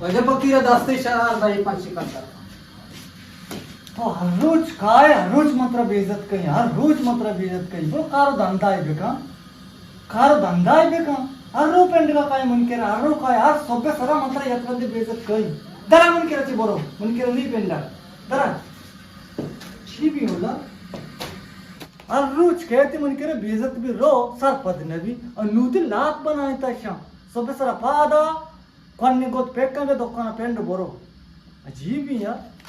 اجا پکیر دستے شہر دائی پنچی کنتا۔ تو ہر روچ کائے، ہر روچ من ترا بے عزت کئی، ہر روچ من ترا بے عزت کئی۔ برو کار و دھندائے بکن، کار و دھندائے بکن۔ ہر رو پنڈگا کائے من کرا، ہر رو کائے، ہر صبح سرا من ترا یک رندے بے عزت کئی۔ درا من کرا چی برو، من کرا نہیں پنڈا۔ درا۔ چی بی اللہ؟ ہر روچ کہتے من کرا بے عزت بی، رو سرپد نبی۔ اور نوتی لات بنائیں تا شام۔ صبح سرا پادا، کن گوت پیک کنگے دکان پنڈ برو۔ عجیب ہی یار۔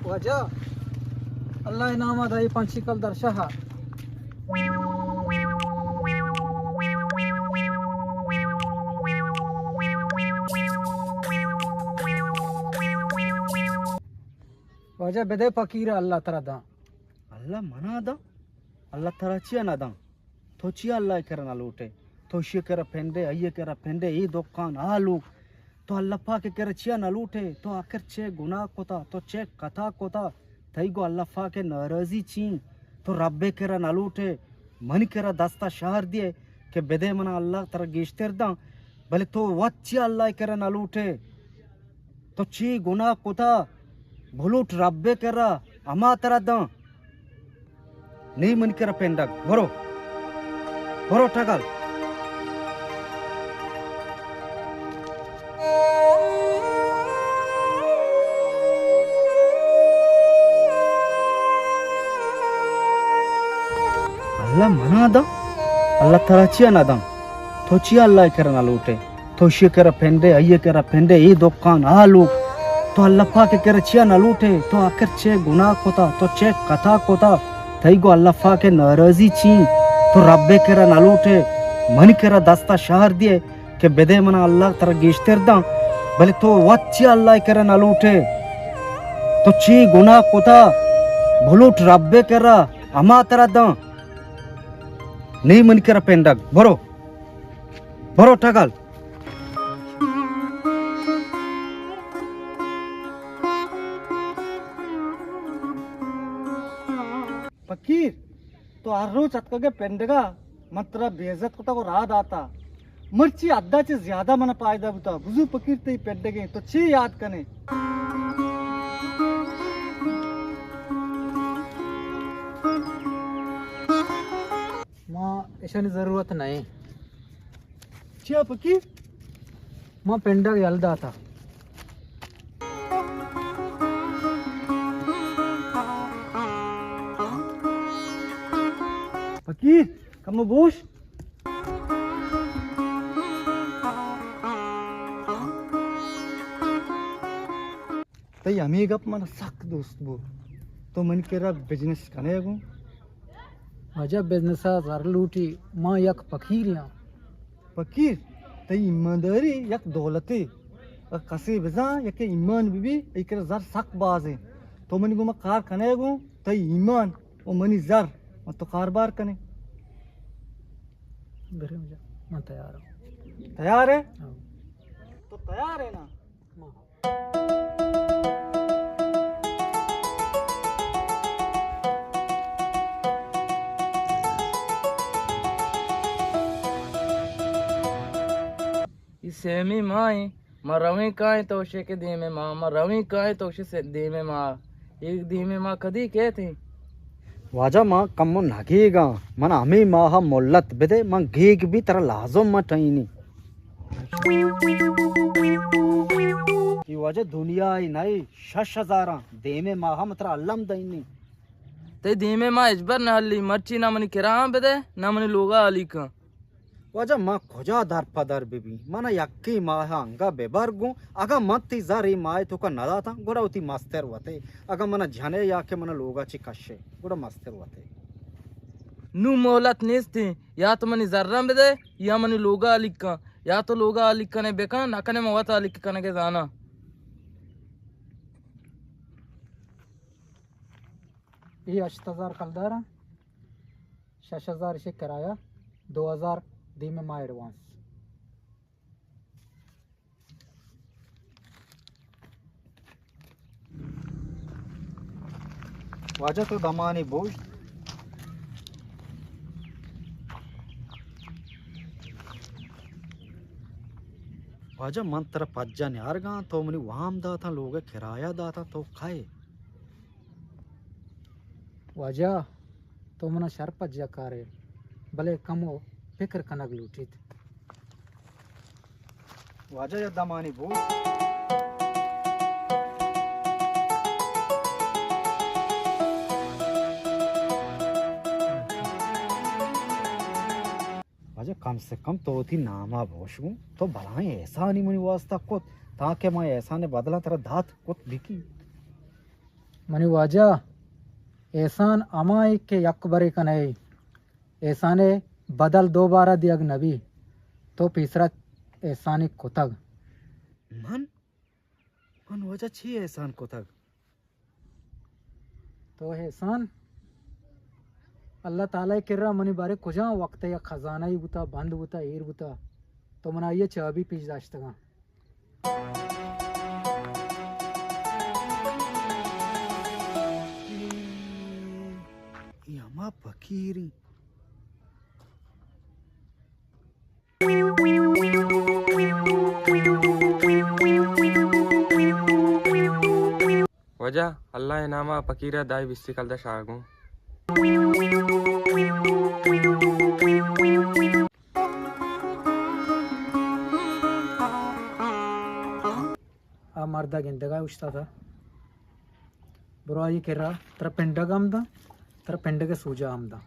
واجہ، اللہ نام دائی پنچی کل در شہر۔ واجہ بدے پکیر اللہ ترا داں۔ اللہ منا داں؟ اللہ ترا چیا نہ داں؟ تو چیا اللہ ءِ کرا نہ لوٹے؟ تو اشی ءِ کرا پنڈے، آئی ءِ کرا پنڈے، اے دکان، آ لوگ۔ تو اللہ پاک ءِ کرا چیا نہ لوٹے؟ تو آخر چے گناہ کتا؟ تو چے خطا کتا؟ تئی گو اللہ پاک ءِ ناراضی چی؟ تو رب ءِ کرا نہ لوٹے؟ منی کرا دستا شہر دیئے کہ بدے منا اللہ ترا گیشتر داں، بلے تو وت چیا اللہ ءِ کرا نہ لوٹے؟ تو چی گناہ کتا؟ بلوٹ رب ءِ کرا، ہما ترا داں۔ نی من کرا پنڈگ، برو، برو ٹگل۔ اللہ منا داں؟ اللہ ترا چیا نہ داں؟ تو چیا اللہ ءِ کرا نہ لوٹے؟ تو اشی ءِ کرا پنڈے، آئی ءِ کرا پنڈے، اے دکان، آ لوگ۔ تو اللہ پاک ءِ کرا چیا نہ لوٹے؟ تو آخر چے گناہ کتا؟ تو چے خطا کتا؟ تئی گو اللہ پاک ءِ ناراضی چی؟ تو رب ءِ کرا نہ لوٹے؟ منی کرا دستا شہر دیئے کہ بدے منا اللہ ترا گیشتر داں، بلے تو وت چیا اللہ ءِ کرا نہ لوٹے؟ تو چی گناہ کتا؟ بلوٹ رب ءِ کرا، ہما ترا داں۔ نی من کرا پنڈگ، برو، برو ٹگل۔ پکیر، تو ہر روچ اتکگے پنڈگا، من ترا بے عزت کتگ و راہ داتا۔ مرچی حدا چہ زیادہ من پائدہ بوتا۔ بزو پکیر تئی پنڈگیں، تو چی یاد کنے؟ ما اشانی ضرورت نہ ایں۔ چیا پکیر؟ ما پنڈگ یل داتا۔ پکیر، کمو بوش۔ تئی ہمے گپ من سک دوست بو۔ تو من کرا بزنس کنے گوں؟ واجہ، بزنس ءَ زر لوٹی، ما یک پکیرے آں۔ پکیر، تئی ایمانداری یک دولتے۔ اگہ کسے بزاں یکے ایمان ببی، ای کرا زر سک بازیں۔ تو منی گوما کار کنے گوں، تئی ایمان و منی زر، من تو کاربار کنے۔ برے مجا، من تیار آں۔ تیار ئے؟ ہاں۔ تو تیار ئے نا؟ اے سیمی ماہ ایں، ما رویں کائیں تو شے کہ دیمے ماہ، ما رویں کائیں تو شے سے دیمے ماہ، اے دیمے ماہ کدی کیت ایں؟ واجہ ما کمو نگیگاں، من ہمے ماہ ملت بدے، من گیگ بی ترا لازم من ٹہینی۔ اے واجہ دنیا ای نئے، شش ہزاراں، دیمے ماہ ہم ترا الم دئینی۔ تئی دیمے ماہ ہچبر نہ ہلی، مرچی نہ منی کراہاں بدے، نہ منی لوگا ہالی کن۔ واجہ ما کجا در پہ در ببی؟ منا یکے ماہ انگا ببر گوں، اگاں من تئی زر اے ماہ توکا نداتاں، گڑا وتی مستر وتے۔ اگاں منا جنے یا کہ منا لوگا چہ کشے، گڑا مستر وتے۔ نوں مہلت نیست ایں، یا تو منی زراں بدے، یا منی لوگا ہالی کن، یا تو لوگا ہالی کنے بکن، نہ کنے من وت ہالی کنگے زاناں۔ اے ہشت ہزار کلدار ایں، شش ہزار اشی کرایہ، دو ہزار دیمے ماہ ایڈوانس۔ واجہ تو دمانے بوشت۔ واجہ، من ترا پجا نیارگاں، تو منی وام داتاں، لوگ ءِ کرایہ داتاں، تو کئے؟ واجہ، تو منا شر پجا کارے، بلے کمو پکر کنگ لوٹیت۔ واجہ، یک دمانی بوت۔ واجہ، کم سے کم تو وتی ناما بوش گوں، تو بلاہیں احسانی منی واسطہ کت، تاکہ ما احسان ءِ بدلاں ترا دات کت بکی۔ منی واجہ، احسان ہما اے کہ یک برے کنئے، احسان ءِ بدل دوبارہ دیگ نہ بی۔ تو پیسرا احسانے کتگ۔ من؟ من واجہ چی احسان کتگ؟ تو احسان اللہ تعالی ءِ کرا منی بارے کجام وقت ءَ یک خزانہ ای بوتا، بند بوتا، ایر بوتا، تو منا آئی ءِ چابی پیش داشتگاں۔ اے ہما پکیریں۔ واجہ، اللہ ءِ نام ءَ پکیر ءَ دائی بیستی کلدار شاہ گوں۔ آ مرد ءَ گندگ ءَ اوشتاتہ۔ برو آئی ءِ کرا، ترا پنڈگ ہم داں، ترا پنڈگ ءِ سوجا ہم داں۔